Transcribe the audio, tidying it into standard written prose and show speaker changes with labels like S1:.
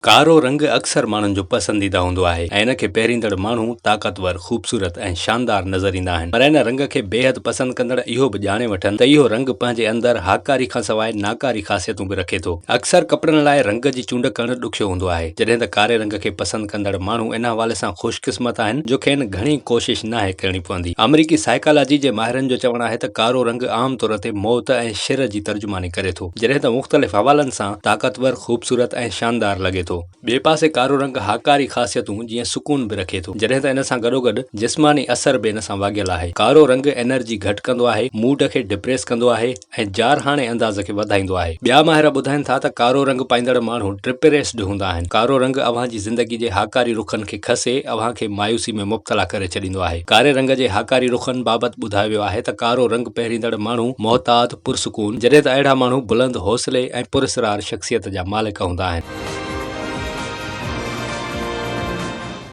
S1: ڪارو رنگ اڪثر ماڻهن جو پسنديده هوندو آهي ۽ ان کي پهريندڙ ماڻهو طاقتور، خوبصورت ۽ شاندار نظر ايندا آهن پر ان رنگ کي بيحد پسند ڪندڙ اهو به ڄاڻي وٺن ته اهو رنگ پنهنجي اندر هاڪاري کانسواء ناڪاري خاصيتون به رکي ٿو. اڪثر ڪپڙن لاء رنگ جي چونڊ ڪرڻ ڏکيو هوندو آهي جڏهن ته ڪاري رنگ کي پسند ڪندڙ ماڻهو ان حوالي سان خوش قسمت آهن جو کين گهڻي ڪوشش ناهي ڪرڻي پوندي. آمريڪي سائيڪالاجي جي ماهرن جو چوڻ آهي ته ڪارو رنگ عام طور تي موت ۽ شر جي ترجماني ڪري ٿو. جڏهن ته مختلف حوالن سان طاقتور، خوبصورت ۽ شاندار لڳي ٿو. ٻئي پاسي ڪارو رنگ هاڪاري خاصيتون جيئن سڪون به رکي ٿو. جڏهن ته ان سان گڏوگڏ جسماني اثر به ان سان واڳيل آهي. ڪارو رنگ انرجي گهٽ ڪندو آهي، موڊ کي ڊپريس ڪندو آهي ۽ جارحاڻي انداز کي وڌائيندو آهي. ٻيا ماهر ٻڌائين ٿا ته ڪارو رنگ پائيندڙ ماڻهو ڊپريسڊ هوندا آهن. ڪارو رنگ اوهان جي زندگي جي هاڪاري رخن کي کسي اوهان کي مايوسي ۾ مبتلا ڪري ڇڏيندو آهي. ڪاري رنگ جي هاڪاري رخن بابت ٻڌايو ويو آهي ته ڪارو رنگ پهريندڙ ماڻهو محتاط، پرسڪون، جڏهن ته اهڙا ماڻهو بلند حوصلي ۽ پراسرار شخصيت جا مالڪ هوندا آهن.